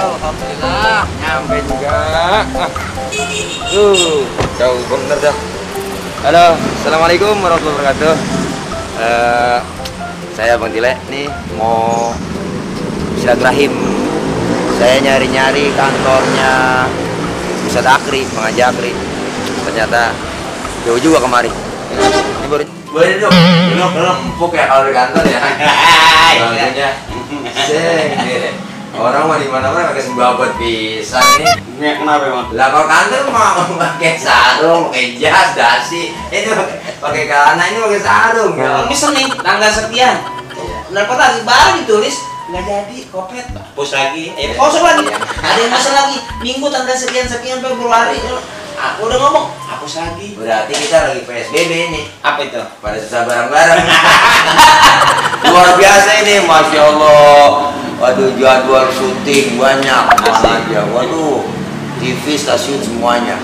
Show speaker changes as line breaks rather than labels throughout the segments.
Alhamdulillah, nyampe juga. Jauh bener dah. Halo, assalamualaikum warahmatullahi wabarakatuh. Saya Bang Tile nih mau silaturahim. Saya nyari-nyari kantornya Ustadz Akri, Pengaji Akri. Ternyata jauh juga kemari. Ini baru dong. Ini empuk ya kalau di kantor ya. Bahannya orang mah di mana-mana pakai sembabot pisang nih.
Ini kenapa emang?
Lah kalau kantor mah pakai sarung, pakai jas, dasi. Ini pakai celana, ini pakai sarung.
Misal nih tanggal sekian. Dapat lagi barang ditulis nggak jadi, kopet, hapus lagi, kosong lagi. Ada yang masuk lagi, minggu tanggal sekian Februari. Aku udah ngomong, hapus lagi.
Berarti kita lagi PSBB nih.
Apa itu?
Pada susah bareng-bareng. Luar biasa ini, Masya Allah. Waduh, jadwal syuting banyak, mana aja. Waduh, TV, stasiun semuanya.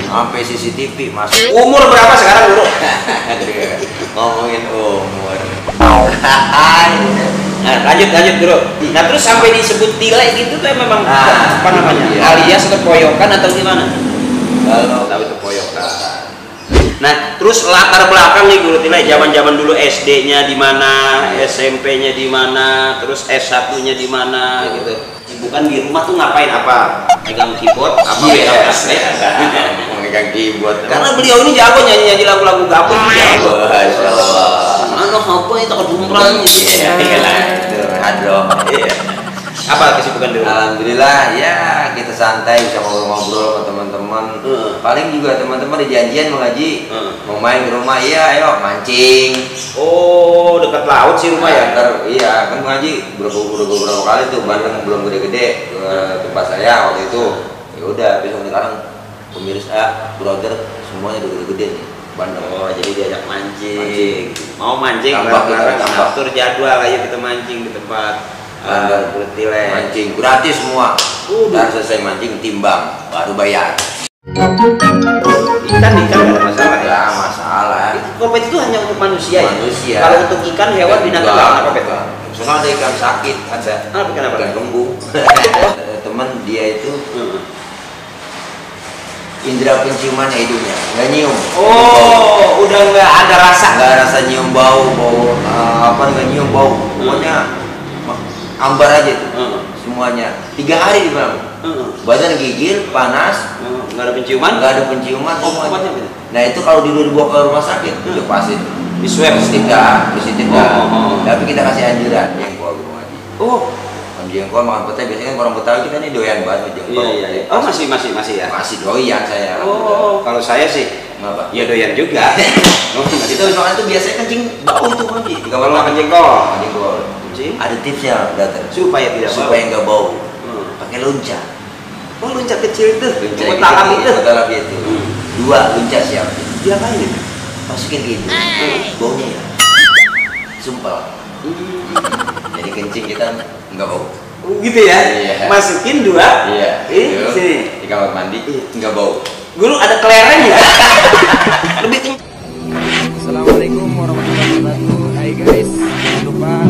Sampai CCTV masuk.
Umur berapa sekarang bro?
Ngomongin umur.
Nah, lanjut bro. Nah terus sampai disebut Tile gitu tuh memang apa namanya?
Iya.
Alias atau poyokan atau gimana?
Kalau tahu itu poyokan.
Nah, terus latar belakang nih Guru Tile, zaman-zaman dulu SD-nya di mana, SMP-nya di mana, terus S1-nya di mana gitu. Bukan di rumah tuh ngapain apa? Megang keyboard apa megang kaset?
Megang keyboard.
Karena beliau ini jago nyanyi lagu-lagu gabung.
Masya Allah.
Mana apa itu kedumbrang gitu.
Hadroh.
Apa kesibukan dulu?
Alhamdulillah ya kita santai bisa ngobrol-ngobrol sama teman-teman. Paling juga teman-teman di janjian mengaji mau main ke rumah, iya ayo mancing.
Oh dekat laut sih rumah ya?
Iya kan mengaji beberapa kali tuh Bandung belum gede-gede ke tempat saya waktu itu. Ya udah besok sekarang pemirsa brother semuanya udah gede-gede nih Bandung.
Oh jadi diajak mancing. Mau mancing?
Tambah.
Atur jadwal aja kita mancing di tempat. Guru Tile
Mancing gratis semua. Udah selesai mancing timbang baru bayar.
Ikan nggak ada masalah ya?
Nggak masalah.
Kopet itu hanya untuk manusia,
Manusia.
ya? Kalau untuk ikan, hewan, binatang nggak ada kopet.
Soalnya ada ikan sakit ada.
Ikan apa?
Ikan kembung. Temen dia itu indera penciumannya hidungnya nggak nyium.
Oh, udah nggak ada rasa.
Nggak rasa nyium bau nggak nyium bau. Pokoknya ambar aja tuh semuanya 3 hari di malam. Badan gigil panas,
nggak ada penciuman.
Semuanya. Nah itu kalau dibawa ke rumah sakit udah pasti
di swab
positif. Tapi kita kasih anjuran jengkol aja. Jengkol makan petai biasanya kan orang Betawi kita nih doyan banget jengkol.
Iya. Oh masih ya?
Masih doyan saya.
Kalau saya sih
kenapa?
Ya doyan juga.
Itu makan itu biasanya kencing bau itu kunci.
Kalau makan jengkol.
Ada tipsnya, dokter.
Supaya
nggak bau. Pakai lunca.
Oh lunca kecil itu.
Lunca itu. 2 lunca siap.
Diapain itu?
Masukin ke hidung. Baunya ya. Sumpel. Jadi kencing kita nggak bau.
Gitu ya?
Iya.
Masukin 2.
Iya.
Sini.
Di kamar mandi nggak bau.
Guru ada kelereng ya? Lebih kencing.
Assalamualaikum warahmatullahi wabarakatuh. Hai guys, jangan lupa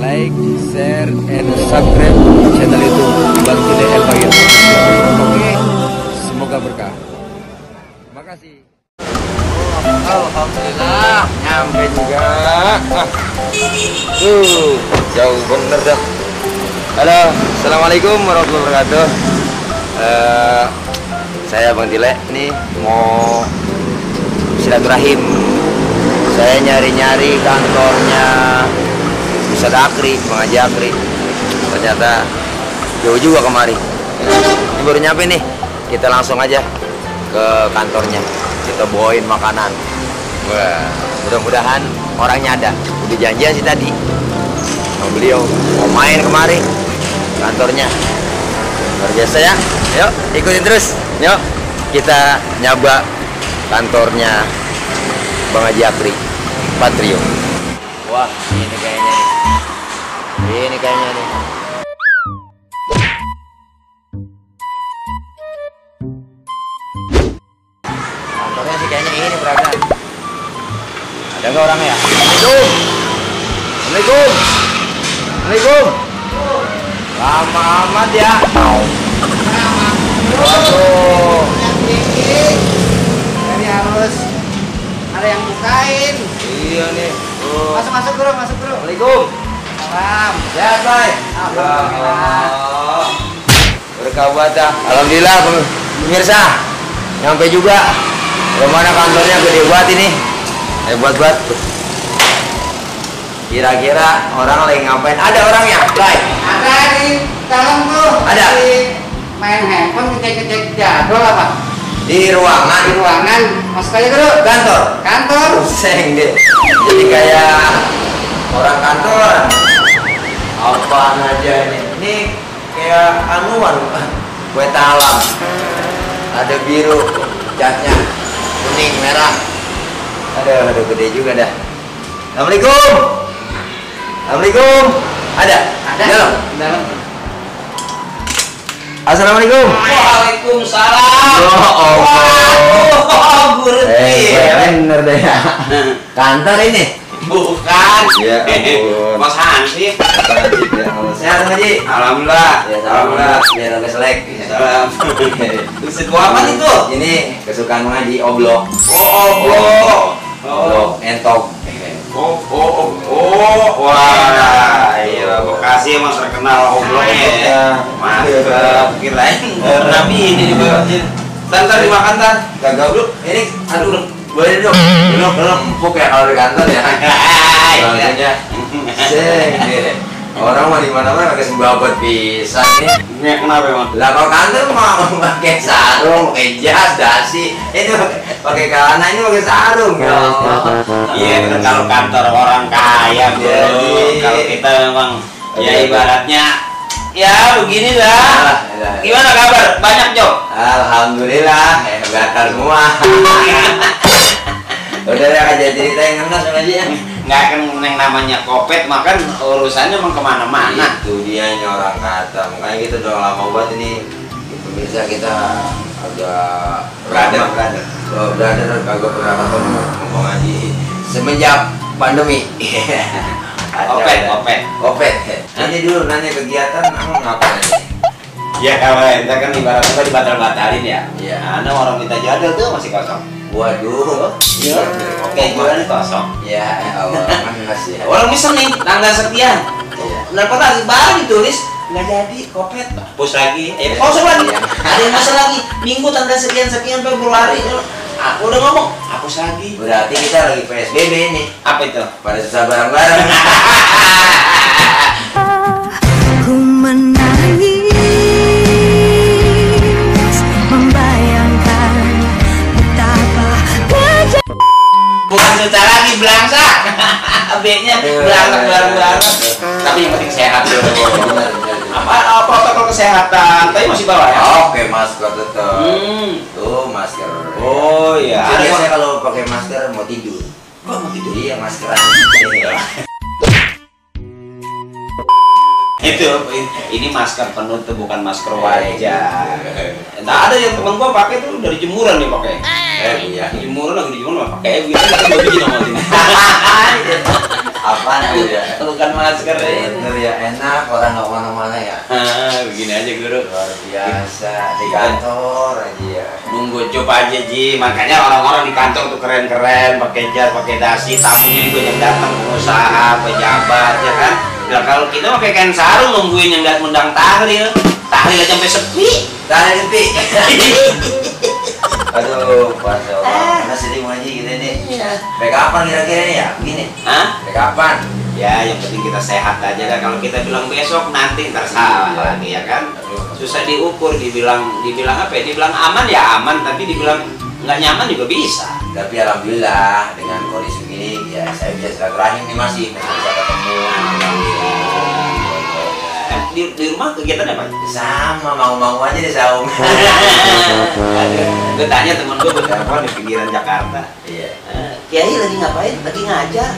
like, share, and subscribe channel YouTube Bang Tile El Bagir. Oke, semoga berkah. Terima kasih.
Alhamdulillah, nyampe juga. Jauh bener dah. Halo, assalamualaikum warahmatullahi wabarakatuh. Saya Bang Tile nih mau silaturahim. Saya nyari-nyari kantornya Ustadz Akri, Pengaji Akri. Ternyata jauh juga kemari. Ini baru nyampe nih. Kita langsung aja ke kantornya. Kita bawain makanan. Wah, mudah-mudahan orangnya ada. Udah janjian sih tadi sama beliau mau main kemari kantornya. Luar biasa ya. Yuk ikutin terus. Yuk kita nyaba kantornya Bang Haji Akri Patrio. Wah ini kayaknya nih. Kantornya sih kayaknya ini beragam. Ada nggak orangnya ya? Assalamualaikum. Lama amat ya. Waduh.
Jadi harus ada yang bukain.
Iya nih.
Masuk bro, masuk bro.
Assalamualaikum.
Salam.
Sehat, Bay?
Alhamdulillah.
Berkah buat dah. Alhamdulillah pemirsa. Nyampe juga. Mana kantornya gede banget ini. Hebat banget. Kira-kira orang lagi ngapain? Ada orangnya, Bay?
Ada di dalam tuh.
Ada?
Main handphone, ngecek-ngecek jadwal apa?
Di ruangan.
Di ruangan. Masuk aja bro.
Kantor.
Kantor.
Seng deh. Jadi kayak orang kantoran. Apaan aja ini? Ini kayak anuan, kue talam. Ada biru, catnya kuning, merah. Ada gede juga dah. Assalamualaikum. Assalamualaikum. Ada?
Ada.
Dalam.
Dalam.
Assalamualaikum.
Waalaikumsalam.
Ya Allah.
Oh, guru
Bener deh ya. Kantor ini.
Bukan.
Ya ampun.
Mas Hansip.
Sehat Haji.
Alhamdulillah.
Ya, alhamdulillah. Biar agak selek.
Salam. Buset gua apa itu?
Ini kesukaan Haji oblok.
Oh.
Oblok entok.
Wah, iya, Bekasi emang terkenal obloknya. Mantap, kirain Nabi ini juga. Ntar dimakan ntar.
Kagak bro. Ini aduh boleh dong. Belum empuk ya kalau di kantor ya. Langsungnya. Seng. Orang mah di mana-mana pakai sembabut bisa nih.
Ini kenapa emang?
Lah kalau kantor mah pakai sarung, pakai jas, dasi. Ini pakai celana, ini pakai sarung ya.
Iya, kan kalau kantor orang kaya bro.
Jadi-
Kalau kita memang ya ibaratnya ya beginilah. Gimana kabar? Banyak job?
Alhamdulillah, gatal semua. Udah ya aja cerita yang ngenes sama dia.
Nggak kan yang namanya kopet makan urusannya emang kemana-mana.
Itu dia orang kata. Makanya kita udah lama banget ini. Pemirsa kita agak
Brother.
Oh, brother kagak pernah ketemu ngomong aja semenjak pandemi. Kopet. Ini dulu nanya kegiatan, kamu ngapain aja?
Ya kalau ente kan ibaratnya dibatal-batalin ya.
Iya.
Ada orang minta jadwal tuh masih kosong.
Waduh.
Iya. Oke, jualan kosong.
Ya Allah, manas ya.
Orang misal nih tanggal sekian.
Iya.
Kenapa lagi baru ditulis nggak jadi kopet, hapus lagi, kosong lagi.
Iya.
Ada yang masuk lagi minggu tanggal sekian Februari. Aku udah ngomong hapus lagi.
Berarti kita lagi PSBB nih.
Apa itu?
Pada susah bareng-bareng.
Ku menangis membayangkan betapa gajah.
Bukan susah lagi belangsa. B-nya belangsa bareng-bareng. Tapi yang penting sehat dulu. Apa protokol kesehatan? Tapi masih bawa ya?
Oke, masker tetap. Tuh masker.
Oh iya.
Jadi
Ada
saya kalau pakai masker mau tidur.
kok mau tidur?
Iya maskeran.
Itu ini masker penutup bukan masker wajah. Nah ada yang teman gua pakai tuh dari jemuran nih pakai.
Iya.
Jemuran lagi di jemuran pakai gitu gua bikin sama ini.
Apaan tuh ya?
Bukan masker ini.
Bener ya, enak orang nggak kemana-mana ya.
Begini aja guru.
Luar biasa di kantor aja ya.
Nunggu coba aja Ji, makanya orang-orang di kantor tuh keren-keren, pakai jas, pakai dasi, tamunya juga yang datang pengusaha, pejabat, ya kan. Nah kalau kita pakai kain sarung nungguin yang nggak undang tahlil aja sampai sepi.
Tahan sepi. Aduh, Masya Allah. Mana sedih ngaji kita nih. Sampai kapan kira-kira nih ya? Begini.
Hah?
Sampai kapan?
Ya yang penting kita sehat aja kan. Kalau kita bilang besok nanti ntar salah lagi ya kan. Susah diukur, dibilang apa ya? Dibilang aman ya aman, tapi dibilang nggak nyaman juga bisa.
Tapi alhamdulillah dengan kondisi begini ya saya bisa silaturahim nih masih bisa ketemu.
Di rumah kegiatan apa?
Sama mau-mau aja deh saung.
Gue tanya temen gue berapa di pinggiran Jakarta.
Iya.
Kiai lagi ngapain? Lagi ngajar.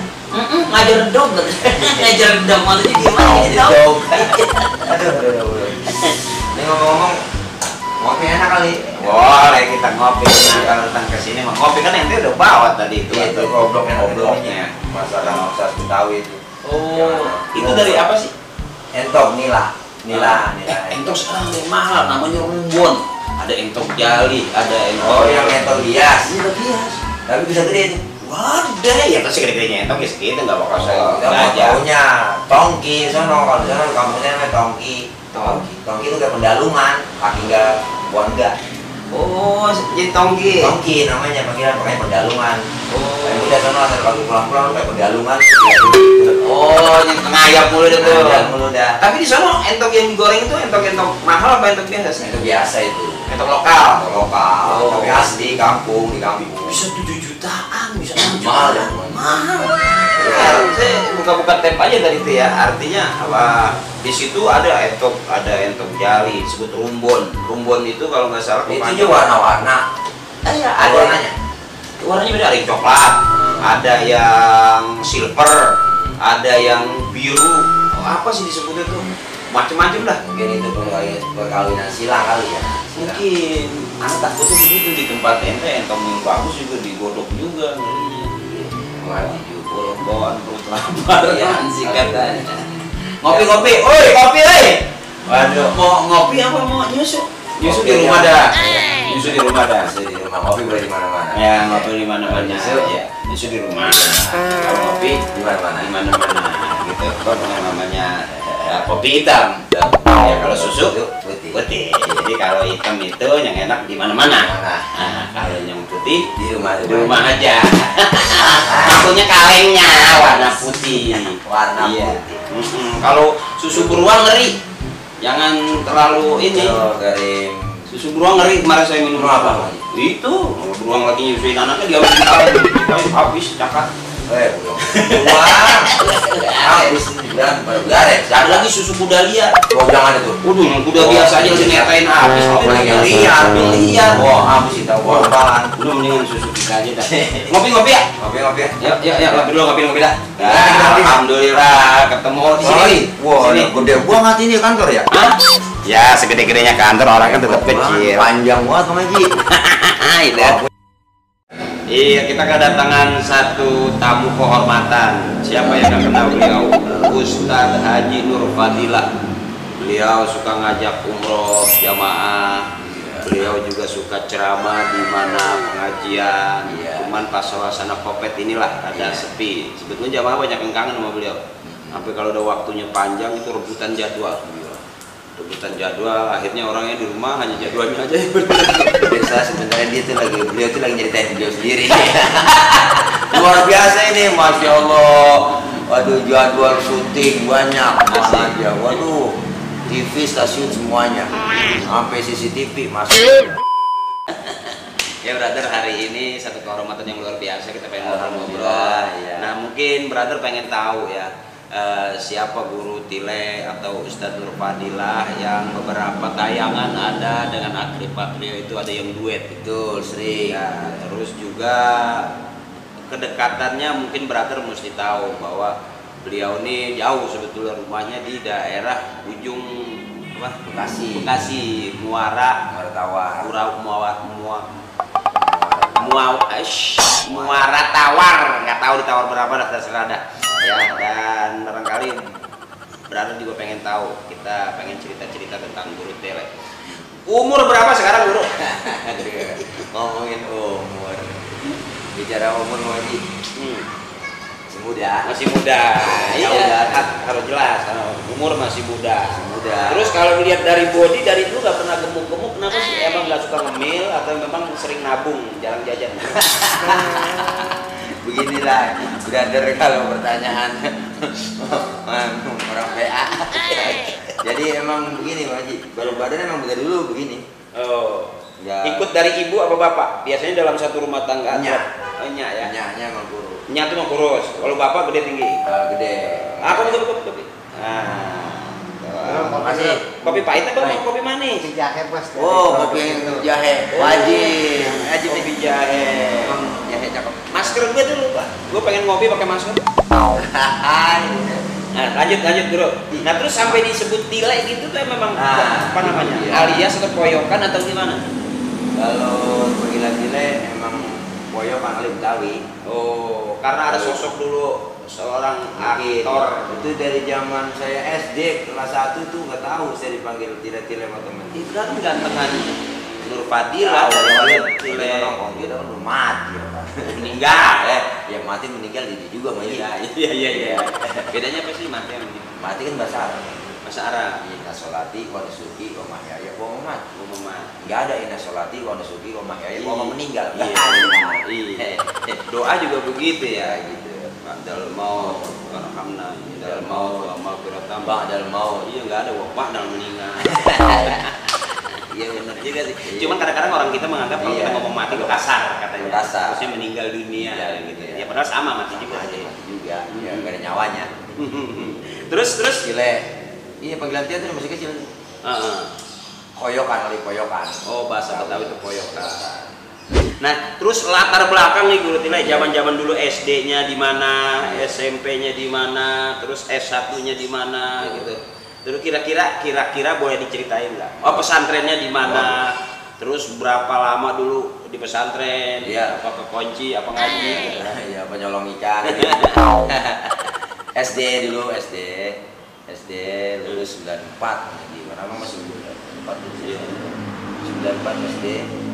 Ngajar redom. Ngajar redom maksudnya gimana?
Aduh. Ini ngomong-ngomong ngopi enak kali.
Boleh kita ngopi. Nah, kalau datang ke sini mah ngopi kan ente udah bawa tadi itu.
Itu gobloknya
Gobloknya.
masakan masak Betawi itu.
Oh, itu dari apa sih?
Entok nila. Inilah.
Entok sekarang yang mahal namanya rumbon. Ada entok jali, ada entok.
Oh, yang entok hias.
Entok hias.
Tapi bisa gede itu.
Wadah, ya pasti gede-gedenya entok ya segitu nggak bakal saya.
Taunya tongki, sono kalau di sana di kampusnya namanya tongki. Tongki itu kayak pendalungan, kaki enggak, buah enggak.
Oh, jadi tongki.
Tongki namanya, panggilan pakai pendalungan.
Oh.
Kayak udah sono asal kalau pulang-pulang kayak pendalungan.
Oh, yang ngayap mulu deh tuh.
Ngayap mulu dah.
Tapi di sana entok yang digoreng itu entok mahal apa entok biasa?
Itu biasa itu.
Entok lokal.
Lokal.
Oh.
Tapi asli kampung, di kampung.
Bisa 7 jutaan, bisa 6
Mahal
jutaan.
ya?
Mahal. Saya buka-buka tab aja tadi itu ya. Artinya apa? Di situ ada entok jali, disebut rumbon. Rumbon itu kalau nggak salah
Itu juga warna-warna.
Iya,
Ada warnanya.
Warnanya beda, ada yang coklat, ada yang silver, ada yang biru. Oh, apa sih disebutnya tuh? Macem-macem lah.
Mungkin itu perkawinan silang kali ya.
Mungkin anak takutnya begitu di tempat ente, entong yang bagus juga digodok juga ngerinya.
Mati juga.
Bawaan perut lapar
Iya,
sih
kalau
katanya. Ngopi, oi kopi, oi. Waduh, mau ngopi apa mau nyusu? Nyusu di rumah dah. Nyusu di rumah dah.
Masih di rumah, kopi boleh di mana-mana.
Ya, ngopi di mana-mana.
Nyusu?
Ya, nyusu di rumah. Kalau ngopi
Di mana-mana.
di mana-mana gitu. Kok namanya kopi hitam. Ya, kalau susu
putih.
putih. Jadi kalau hitam itu yang enak di mana-mana. Nah, kalau yang putih
Di rumah.
di rumah aja. Akunya kalengnya warna putih.
Warna
Iya.
putih.
Kalau susu beruang ngeri. Jangan terlalu ini.
Oh, garim.
Susu beruang ngeri, kemarin saya minum
Apa?
Itu beruang lagi nyusuin anaknya dia habis cakap.
Belum. Wah. Habis dan baru garet.
Ada lagi susu kuda liar.
Oh, jangan itu.
Waduh, yang kuda biasa aja lagi netain habis.
Apalagi yang
liar, liar.
Wah, habis itu. Wah, balan.
Udah mendingan susu kita aja dah. Ngopi ya.
Ngopi-ngopi.
Yuk, ngopi dulu, ngopi dah.
Ngopi.
Alhamdulillah ketemu di sini.
Wah,
Sini.
gede banget ini kantor ya.
Hah? Ya, segede-gedenya kantor orang kan tetap kecil.
Panjang banget Bang Haji.
Itu. Iya, kita kedatangan satu tamu kehormatan. Siapa yang nggak kenal beliau? Ustadz Haji Nur Fadilah. Beliau suka ngajak umroh jamaah. Beliau juga suka ceramah di mana pengajian. Cuman pas suasana Covid inilah ada sepi. Sebetulnya jamaah banyak yang kangen sama beliau. Sampai kalau udah waktunya panjang itu rebutan jadwal. Akhirnya orangnya di rumah hanya jadwalnya aja yang benar.
Biasa sebenarnya beliau tuh lagi nyeritain beliau sendiri. Luar biasa ini, Masya Allah. Waduh, jadwal syuting banyak. Mana aja, waduh. TV, stasiun semuanya. Sampai CCTV masuk.
Ya brother, hari ini satu kehormatan yang luar biasa, kita pengen ngobrol-ngobrol.
Iya.
Nah mungkin brother pengen tahu ya, siapa guru Tile atau Ustadz Nur Fadilah yang beberapa tayangan ada dengan Akri Patrio itu ada yang duet.
Betul, sering.
Ya, terus juga kedekatannya mungkin brother mesti tahu bahwa beliau ini jauh sebetulnya rumahnya di daerah ujung apa? Bekasi, Muara
Tawar.
Muara Tawar, nggak tahu ditawar berapa, dah terserah dah. Ya, dan barangkali brother juga pengen tahu, kita pengen cerita-cerita tentang guru Tele. Umur berapa sekarang guru?
Ngomongin umur. Bicara umur Bang Haji.
Masih muda.
Ya
Iya,
udah.
harus jelas. Umur masih muda.
Muda.
Terus kalau dilihat dari body, dari dulu nggak pernah gemuk-gemuk, kenapa sih? Emang nggak suka ngemil atau memang sering nabung, jarang jajan?
Beginilah, brother, kalau pertanyaan orang PA. Jadi emang begini Bang Haji, baru badan emang dari dulu begini.
Oh.
Ya.
Ikut dari ibu apa bapak? Biasanya dalam satu rumah tangga.
Nyak.
Nyak ya.
Nyaknya emang guru.
Nyak tuh mau kurus. Kalau bapak gede tinggi.
Gede.
Apa kopi?
Makasih.
Kopi pahit atau
Pahit.
kopi manis?
Si jahe bos.
Oh, kopi jahe. Wajib.
Wajib kopi jahe.
Emang jahe cakep.
Masker gue tuh lupa. Gue pengen ngopi pakai masker. Nah, lanjut guru. Nah, terus sampai disebut Tile gitu tuh memang apa namanya?
Iya.
Alias atau koyokan atau gimana?
Kalau panggilan Tile emang poyokan kali Betawi.
Oh, karena ada sosok dulu seorang
Mungkin.
aktor.
Itu dari zaman saya SD kelas 1 tuh nggak tahu saya dipanggil Tile-Tile sama temen.
Itu kan gantengan Nur Fadila
Tile.
Tile
Dia udah mati ya, Pak.
meninggal.
Ya mati meninggal dia juga sama
Iya. Bedanya apa sih mati yang meninggal?
Mati kan bahasa Arab.
Bahasa Arab.
Inna sholati wa nusuki wa mahyaya wa mamati.
Umumnya.
Enggak ada inna sholati wa nusuki wa mahyaya wa meninggal.
Iya. Doa juga begitu ya.
Gitu.
Ba'dal maut warhamna ba'dal maut wa maghfiratan
Ba'dal maut.
Iya enggak ada ba'dal meninggal. Iya benar juga sih. Cuman kadang-kadang orang kita menganggap kalau
Iya.
kita ngomong mati itu kasar katanya.
Kasar.
Maksudnya meninggal dunia
Iya,
gitu.
iya.
Ya padahal sama mati juga
Mati
sih.
juga. Ya enggak ada nyawanya.
Terus
Tile. Iya panggilan Tile itu masih kecil.
Heeh.
Koyokan kali koyokan.
Oh, bahasa Betawi itu koyokan. Nah, terus latar belakang nih Guru Tile, zaman-zaman dulu SD-nya di mana, SMP-nya di mana, terus S1-nya di mana gitu. Terus kira-kira boleh diceritain nggak? Oh, pesantrennya di mana? Terus berapa lama dulu di pesantren?
Iya.
Apa kekunci, apa ngaji? Gitu.
Ya penyolong ikan. SD dulu SD lulus 94 di mana masih 94 dulu.
Iya.
94 SD.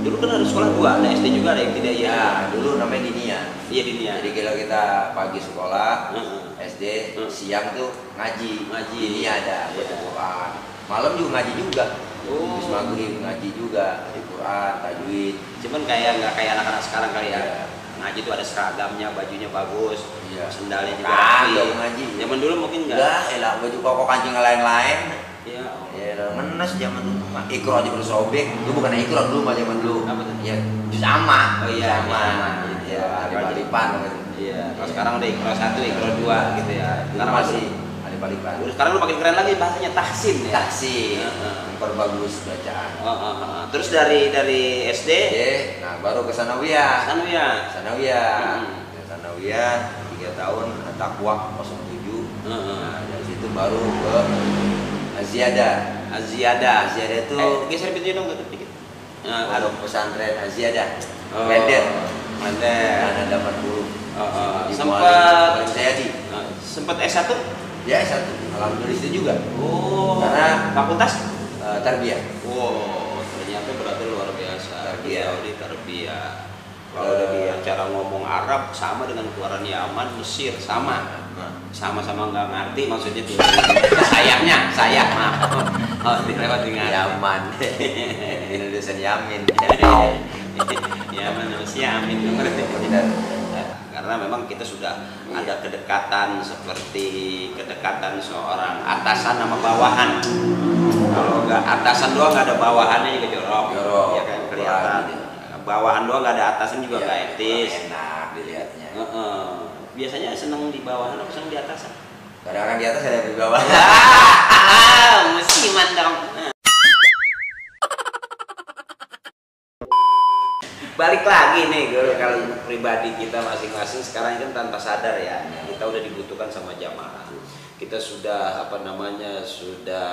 Dulu kan ada sekolah dua, ada SD juga, ada yang tidak ya.
Ya, dulu namanya Dinia.
Iya Dinia.
Jadi kalau kita pagi sekolah,
Heeh.
SD,
Heeh.
siang tuh ngaji.
Ngaji.
Dinia ada baca
Iya.
Quran. Malam juga ngaji juga.
Oh.
Habis maghrib ngaji juga, di Quran, tajwid.
Cuman nggak kayak anak-anak sekarang kali ya.
Iya.
Ngaji itu ada seragamnya, bajunya bagus,
Iya.
sendalnya juga
Kagak
rapi.
ngaji.
Zaman dulu mungkin nggak.
Enggak, elah baju koko kancing lain-lain.
Iya.
Ya, menes zaman dulu mah. Ikro aja baru sobek. Lu bukan ikro dulu mah zaman dulu.
Apa tuh?
Ya, jus ama.
Oh iya,
Jus ama.
iya.
Gitu
Iya,
ya, alip-alipan gitu.
Iya. Kalau sekarang udah ikro 1, ikro 2 gitu ya.
Dulu
Sekarang
masih alip-alipan.
Terus sekarang lu makin keren lagi bahasanya tahsin ya.
Taksi.
Heeh.
Memperbagus bacaan.
Terus dari SD
Oke, nah baru ke Sanawiyah.
kan ya.
Sanawiyah.
Hmm.
Ke Sanawiyah 3 tahun Takwa 07.
Heeh.
Nah, dari situ baru ke Aziada.
Aziada.
Aziada itu
Geser pintunya dong dikit.
ada pesantren Aziada.
Oh.
Mender.
Mender.
Ada 80. Di
Sempat
Mualim Sayadi.
sempat S1?
Ya, satu. Alhamdulillah itu juga.
Oh.
Karena
fakultas?
Tarbiyah.
Wow, ternyata berarti luar biasa.
Tarbiyah.
Di tarbiyah. Kalau dari cara ngomong Arab sama dengan keluaran Yaman, Mesir sama. Sama-sama nggak ngerti maksudnya tuh. sayang maaf. Oh, dilewat dengan
Yaman. Indonesia Yamin.
Yaman masih Yamin ngerti. Karena memang kita sudah ada kedekatan seperti kedekatan seorang atasan sama bawahan. Kalau nggak atasan doang nggak ada bawahannya juga jorok.
Jorok.
Ya kan kelihatan. Bawahan doang nggak ada atasan juga nggak etis.
Enak dilihatnya.
Biasanya seneng di bawahan atau seneng di atasan?
Kadang-kadang di atas ada yang di bawah.
Musiman dong. Balik lagi nih Guru, kalau pribadi kita masing-masing sekarang kan tanpa sadar ya, kita udah dibutuhkan sama jamaah. Kita sudah sudah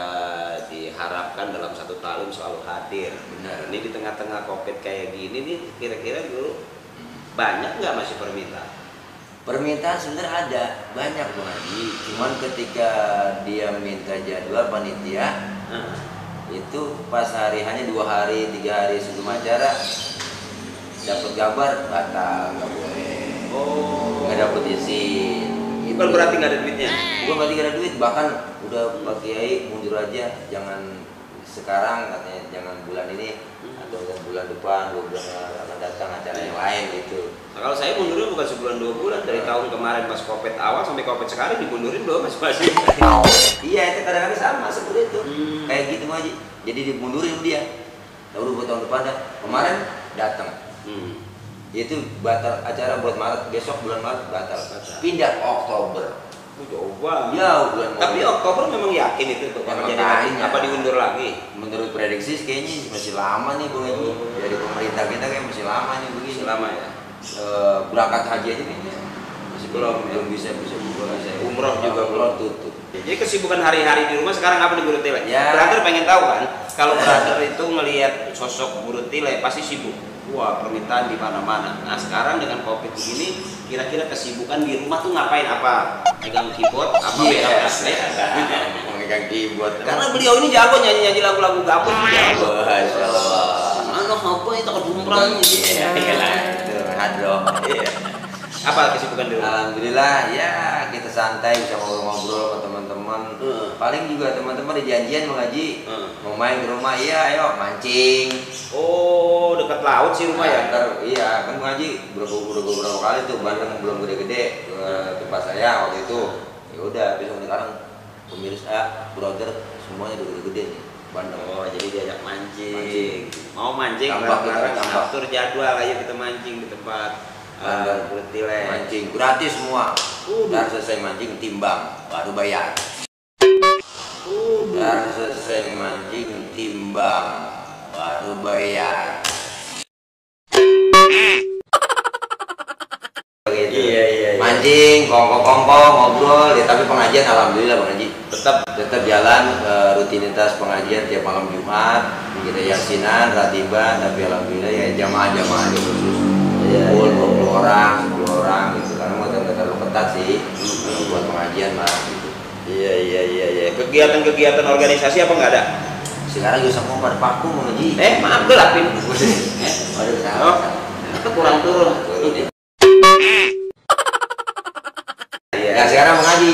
diharapkan dalam satu talim selalu hadir.
Benar.
Ini di tengah-tengah COVID kayak gini nih, kira-kira Guru banyak nggak masih permintaan?
Permintaan sebenarnya ada banyak Bang Haji. Cuman ketika dia minta jadwal panitia, itu pas hari-hanya 2 hari 3 hari sebelum acara dapat gambar batal, nggak boleh.
Oh,
Nggak dapat izin.
bukan berarti nggak ada duitnya.
Bukan berarti nggak ada duit, bahkan udah Pak Kiai mundur aja, jangan sekarang katanya, jangan bulan ini atau bulan depan, 2 bulan akan datang acara yang lain gitu.
Nah, kalau saya mundurnya bukan sebulan 2 bulan, dari tahun kemarin pas COVID awal sampai COVID sekarang dimundurin loh masing-masing.
Iya, itu kadang-kadang sama seperti itu.
Hmm.
Kayak gitu aja. Jadi dimundurin dia. Lalu buat tahun depan dah. Kemarin datang. Itu batal acara buat Maret, besok bulan Maret batal. Pindah Oktober.
Coba.
Ya, bulan
Tapi
Maret.
Oktober memang yakin itu tuh
Ya,
bakal jadi
makanya.
apa diundur lagi?
Menurut prediksi sih kayaknya masih lama nih Bang Haji. Dari pemerintah kita kayak masih lama nih begini.
Selama ya.
Berangkat haji aja kayaknya masih Masih belum bisa
Umroh juga
umroh
belum.
tutup.
Jadi kesibukan hari-hari di rumah sekarang apa nih Guru Tile?
Ya.
Brother pengen tahu kan, kalau brother itu ngelihat sosok Guru Tile pasti sibuk. Wah, permintaan di mana-mana. Nah, sekarang dengan Covid ini, kira-kira kesibukan di rumah tuh ngapain apa? Megang keyboard apa megang HP?
Megang keyboard.
Karena beliau ini jago nyanyi-nyanyi lagu-lagu gabut jago.
Masya Allah.
Mana apa itu kedumbrang gitu.
Hadroh.
Apa kesibukan di rumah?
Alhamdulillah ya kita santai bisa ngobrol-ngobrol sama teman-teman. Paling juga teman-teman di janjian mau ngaji, mau main ke rumah, iya ayo mancing.
Oh, dekat laut sih rumah ya?
Iya kan ngaji beberapa kali tuh Bandung belum gede-gede ke tempat saya waktu itu. Ya udah besok sekarang pemirsa brother semuanya udah gede-gede nih Bandung.
Oh, jadi diajak mancing. Mau mancing
Tambah,
bareng-bareng,
tambah.
atur jadwal ayo kita mancing di tempat Guru Tile.
Mancing gratis semua. Udah selesai mancing timbang baru bayar. Udah selesai mancing timbang baru bayar. Gitu.
Iya.
Mancing, kongko ngobrol, ya tapi pengajian alhamdulillah Bang Haji tetap jalan rutinitas pengajian tiap malam Jumat, kita yasinan, ratiban, tapi alhamdulillah ya jamaah-jamaah aja khusus. Kumpul 20 orang, 10 orang gitu karena mau nggak terlalu ketat sih buat pengajian mah gitu.
Iya. Kegiatan-kegiatan organisasi apa nggak ada?
Sekarang juga semua pada paku Bang Haji.
Maaf gelapin.
Waduh,
Oh, itu kurang turun.
Ya sekarang Bang Haji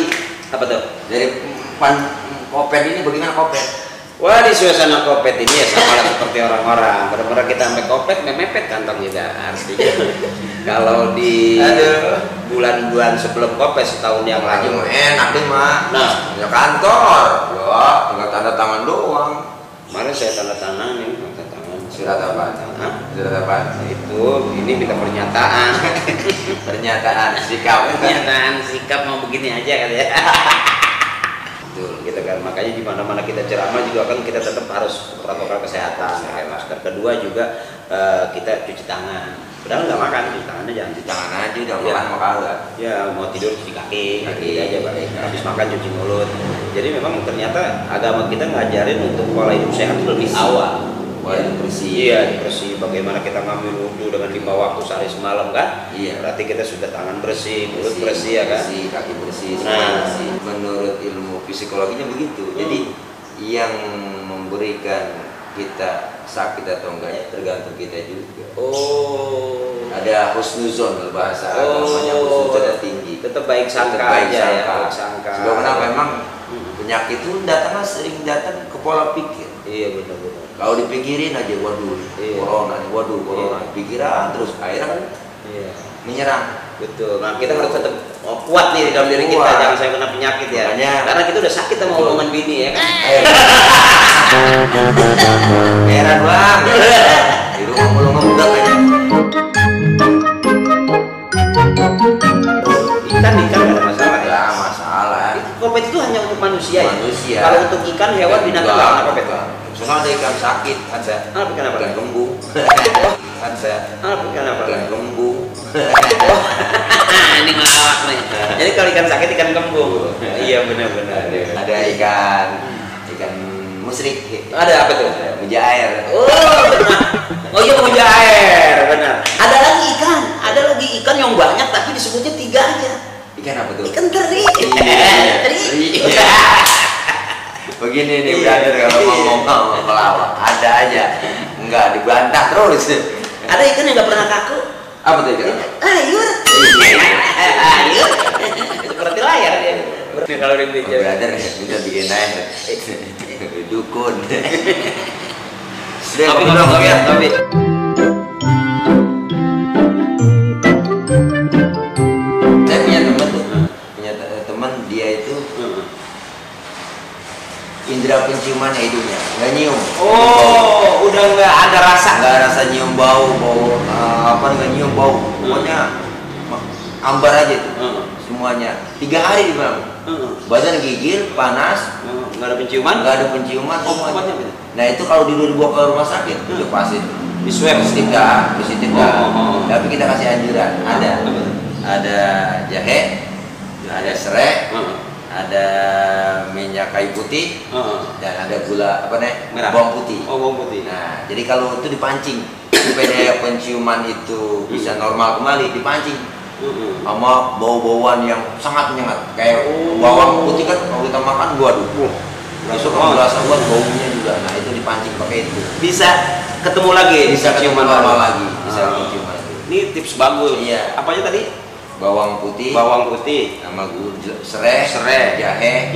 Apa tuh?
dari Kopet ini bagaimana Kopet?
Wah, di suasana Kopet ini ya sama lah seperti orang-orang. Benar-benar kita sampai Kopet mepet kantong kita. Artinya kalau di bulan-bulan sebelum Kopet setahun yang
Aja
lalu.
mah enak deh mah.
Nah,
Ya kantor, ya tinggal tanda tangan doang.
kemarin saya tanda tangan nih, tanda tangan.
Surat apa?
Hah?
Surat apa?
Itu ini minta pernyataan.
Pernyataan sikap.
Pernyataan sikap mau begini aja kali ya.
Betul.
Gitu kan, makanya di mana-mana kita ceramah juga kan kita tetap harus protokol kesehatan, pakai masker. Kedua juga kita cuci tangan. Padahal nggak makan, cuci tangannya jangan cuci
Tangan aja udah
Ya.
makan maka udah.
Ya mau tidur cuci kaki
Kaki.
aja balik. Habis makan cuci mulut. Jadi memang ternyata agama kita ngajarin untuk pola hidup sehat itu lebih awal.
Pola hidup bersih.
Iya, bersih. Bagaimana kita ngambil wudhu dengan 5 waktu sehari semalam kan?
Iya.
Berarti kita sudah tangan bersih, mulut bersih ya kan?
Bersih, kaki bersih,
Nah.
semua bersih. Menurut ilmu psikologinya begitu. Jadi yang memberikan kita sakit atau enggaknya tergantung kita juga.
Oh.
Ada husnuzon bahasa agamanya, husnuzon ada tinggi.
Tetap baik sangka
Tetap baik
aja ya,
sangka.
baik sangka.
Sebab kenapa memang penyakit itu datangnya sering datang ke pola pikir.
Iya benar-benar.
Kalau dipikirin aja waduh
Iya.
corona nih, waduh corona.
Iya.
Pikiran terus akhirnya kan
Iya.
menyerang.
Betul. Nah, kita harus tetap kuat nih di dalam diri kita,
Kuat.
jangan sampai kena penyakit ya.
Makanya.
Karena kita udah sakit sama
Betul.
omongan bini ya kan.
Heran bang. Di rumah mulu ngebudak aja.
Ikan nggak ada masalah ya.
Ya masalah.
Kopet itu hanya untuk manusia,
Manusia.
ya. Kalau untuk ikan, hewan, binatang nggak ada kopet.
Soalnya ada ikan sakit, ada.
Apa ikan apa?
Ikan kembung. Ada.
Apa ikan apa?
Ikan kembung.
Ini ngelawak nih. Jadi kalau ikan sakit ikan kembung. Iya benar-benar.
Ada ikan musrik.
Ada apa tuh?
Mujair.
Oh benar. Oh iya mujair, benar. Ada lagi ikan yang banyak tapi disebutnya 3 aja.
Ikan apa tuh?
Ikan teri.
Iya.
Teri.
Begini nih
Iya.
brother kalau ngomong pelawak ada aja nggak dibantah terus.
Ada ikan yang nggak pernah kaku.
Apa tuh ikan?
Ayur. Ayur. Itu seperti layar dia. Berarti kalau dia bicara.
Brother bisa bikin aja dukun.
Tapi.
Saya punya teman tuh, teman dia itu indera penciumannya hidungnya nggak nyium.
Oh, udah nggak ada rasa.
Nggak rasa nyium bau apa nggak nyium bau, pokoknya ambar aja tuh semuanya. 3 hari di malam. Badan gigil, panas,
Nggak ada penciuman.
nggak ada penciuman semuanya.
Obatnya apa?
Nah itu kalau dibawa ke rumah sakit itu pasti
Di swab.
positif dah.
Oh.
Tapi kita kasih anjuran ada
Apa?
ada jahe, ada serai, ada minyak kayu putih, dan ada gula apa nih?
Merah.
Bawang putih.
Oh, bawang putih.
Nah, jadi kalau itu dipancing supaya penciuman itu bisa normal kembali, dipancing sama bau-bauan yang sangat menyengat. Kayak bawang putih kan kalau kita makan, waduh, besok kan berasa buat baunya juga. Nah, itu dipancing pakai itu.
Bisa ketemu lagi,
Bisa
penciuman
normal
baru.
lagi, bisa penciuman itu.
Ini tips bagus.
Iya.
Apanya tadi?
Bawang putih,
Bawang putih,
sama serai, jahe,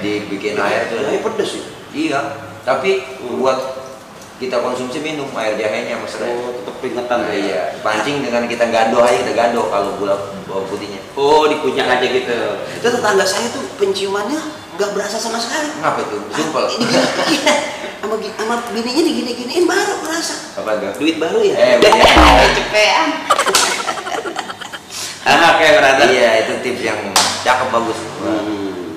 dibikin air tuh.
Jahe pedes ya?
Iya, tapi buat kita konsumsi minum air jahenya sama serai.
Oh, tetap peringatan.
Nah, iya, pancing dengan kita gado aja, kita gado kalau gula bawang putihnya.
Oh, dikunyah aja gitu. Itu tetangga saya tuh penciumannya nggak berasa sama sekali.
Kenapa itu? Sumpel.
Sama bininya digini-giniin baru berasa.
Apa tuh?
Duit baru ya?
Cepean.
Oke, brother.
Iya, itu tips yang cakep bagus.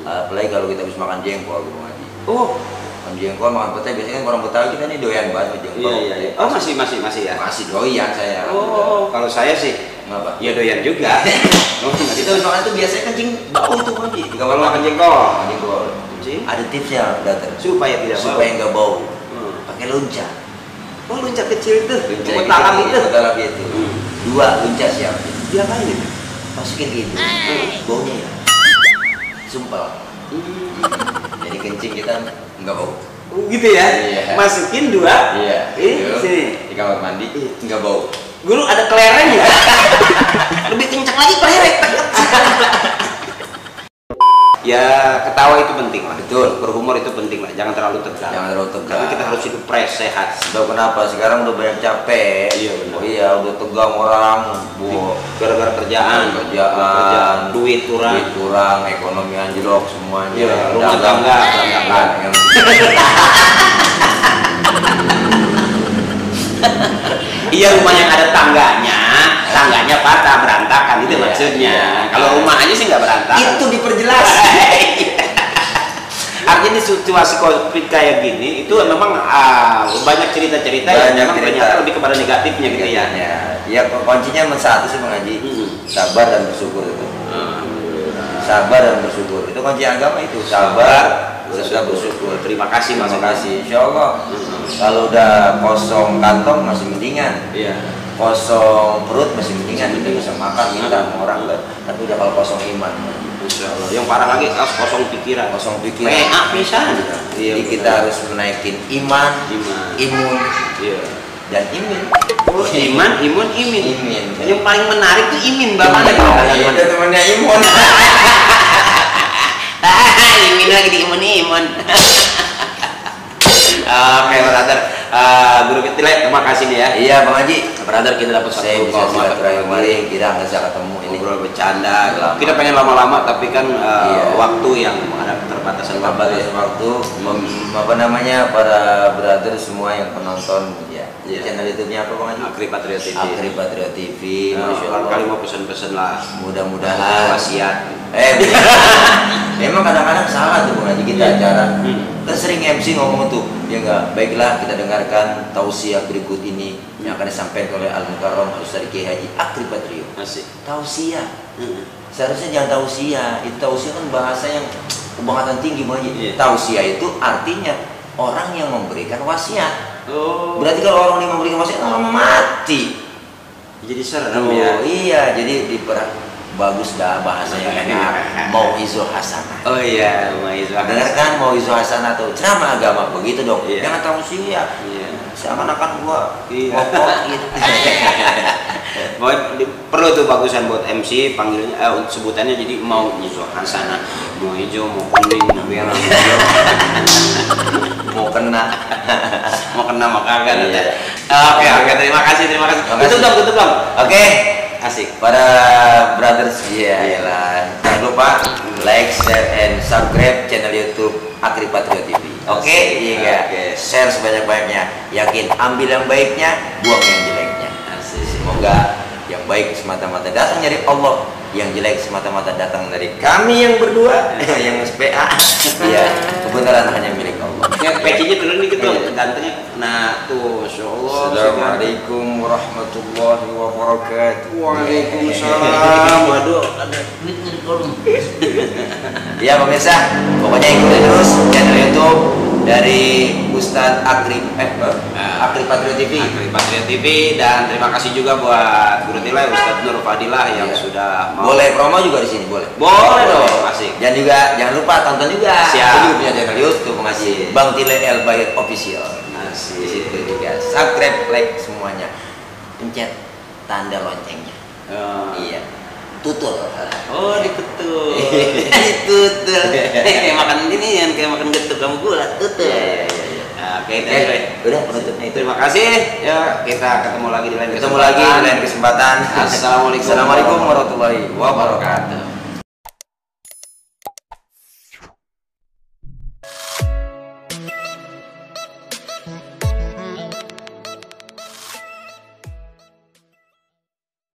Apalagi kalau kita habis makan jengkol, Bang Haji.
Oh,
Makan jengkol, makan petai, biasanya kan orang Betawi kita ini doyan banget sama jengkol.
iya. Oh, masih ya?
Masih doyan saya.
Oh, kalau saya sih
Kenapa?
ya doyan juga.
Itu habis makan itu biasanya kencing bau itu Bang Haji. Di kamar
Kalau
makan
makan jengkol.
jengkol.
Kencing?
Ada tipsnya, Dokter.
Supaya tidak bau.
Supaya nggak bau.
Hmm.
Pakai lunca.
Oh, lunca kecil itu.
Lunca
Rumput talam itu.
itu. 2 lunca siap.
Diapain itu?
Masukin gitu. Baunya ya. Sumpel. Jadi kencing kita nggak bau.
Oh, gitu ya?
Iya.
Masukin 2.
Iya.
Sini.
Di kamar mandi nggak bau.
Guru ada kelereng ya? Lebih kencang lagi kelereng. Ya, ketawa itu penting lah.
Betul.
Berhumor itu penting lah. Jangan terlalu tegang.
Jangan terlalu tegang.
Karena kita harus hidup fresh, sehat.
Tahu kenapa? Sekarang udah banyak capek.
Iya, benar.
Oh iya, udah tegang orang.
Gara-gara kerjaan,
Kerjaan,
duit kurang.
ekonomi anjlok semuanya.
Iya,
Yang
rumah
dagang,
tangga,
berantakan.
Iya, rumah yang ada tangganya patah, berantakan itu
Iya,
maksudnya.
iya.
Kalau rumah aja sih nggak berantakan.
Itu diperjelas.
Artinya di situasi COVID kayak gini itu memang banyak cerita-cerita yang memang ternyata lebih kepada negatifnya gitu ya.
Ya kuncinya satu sih Bang Haji. Sabar dan bersyukur itu. Sabar dan bersyukur. Itu kunci agama itu. Sabar serta bersyukur.
Terima kasih,
Terima kasih. Insya Allah. Kalau udah kosong kantong masih mendingan.
Iya.
Kosong perut masih mendingan, kita bisa makan minta sama orang. Tapi udah kalau kosong iman.
Insya Allah. Yang parah lagi kosong pikiran.
Kosong pikiran.
PA pisan.
Jadi kita harus menaikin iman, imun,
Iya.
dan imin.
Oh, iman, imun, imin.
Imin.
Yang paling menarik tuh imin bapaknya.
Itu temennya imun.
Imin lagi di imun. Oke, brother. Guru Ketile, terima kasih nih ya.
Iya Bang Haji.
Brother, kita dapat
Saya
satu
bisa
koma
silaturahmi kemarin, kita nggak bisa ketemu ini.
ngobrol bercanda.
Lama.
Kita pengen lama-lama, tapi kan
Iya.
waktu yang ada keterbatasan
Batas waktu, apa namanya, para brother semua yang penonton ya.
Iya.
Channel YouTube-nya apa Bang Haji?
Akri Patrio TV.
Akri Patrio TV. Masya
Kali
Allah.
mau pesen-pesen lah.
Mudah-mudahan.
Wasiat.
Memang kadang-kadang salah tuh Bang Haji kita
Iya.
acara. Kan sering MC ngomong tuh, ya enggak, baiklah kita dengarkan tausiah berikut ini yang akan disampaikan oleh Al-Mukarram Ustaz Kiai Haji Akri Patrio.
Masih.
Tausiah. Seharusnya jangan tausiah. Itu tausiah kan bahasa yang kebangatan tinggi Bang Haji.
Iya.
Tausiah itu artinya orang yang memberikan wasiat.
Oh.
Berarti kalau orang yang memberikan wasiat orang mati.
Jadi serem
Oh
ya.
iya, jadi bagus dah bahasanya enak. Mau'izah hasanah.
Oh iya,
Dengarkan mau'izah hasanah tuh ceramah agama begitu dong.
Iya.
Jangan tausiah.
Iya.
Seakan-akan gua
Iya.
ngokok gitu.
Perlu tuh bagusan buat MC panggilnya sebutannya jadi mau hijau hasanah, mau hijau, mau kuning, mau merah, mau hijau.
Mau kena.
Mau kena mau kagak.
Iya.
Oke, terima kasih.
Terima kasih.
Tutup dong.
Oke.
Asik.
Para brothers, iyalah. Jangan lupa like, share, and subscribe channel YouTube Akri Patrio TV. Oke, iya.
Oke.
Share sebanyak-banyaknya. Yakin, ambil yang baiknya, buang yang jeleknya.
Asik.
Semoga yang baik semata-mata datang dari Allah, yang jelek semata-mata datang dari kami yang berdua, yang SPA. Iya, kebenaran hanya milik Allah.
Pecinya turun dikit dong. gantengnya. Nah tuh, Masya Allah.
Assalamualaikum warahmatullahi wabarakatuh.
Waalaikumsalam. Waduh, ada duit nggak di kolom?
Ya pemirsa, pokoknya ikutin terus channel YouTube dari Ustadz Akri Patrio TV.
Akri Patrio TV, dan terima kasih juga buat Guru Tilai Ustadz Nur Fadilah yang sudah mau.
Boleh promo juga di sini, boleh.
Boleh dong, asik.
Dan juga jangan lupa tonton juga.
Siap.
Saya juga punya channel YouTube mengaji
Asik.
Bang Tilai El Bayat Official.
Asik.
Di situ juga subscribe, like semuanya, pencet tanda loncengnya. Iya, tutul.
Oh, diketul.
Tutul.
Kayak makan ini yang kayak makan getuk kamu gula, tutul.
Iya.
Nah, oke,
Udah penutupnya itu.
terima kasih. Ya, kita ketemu lagi di lain
Ketemu lagi di lain kesempatan.
Assalamualaikum
Assalamualaikum warahmatullahi wabarakatuh.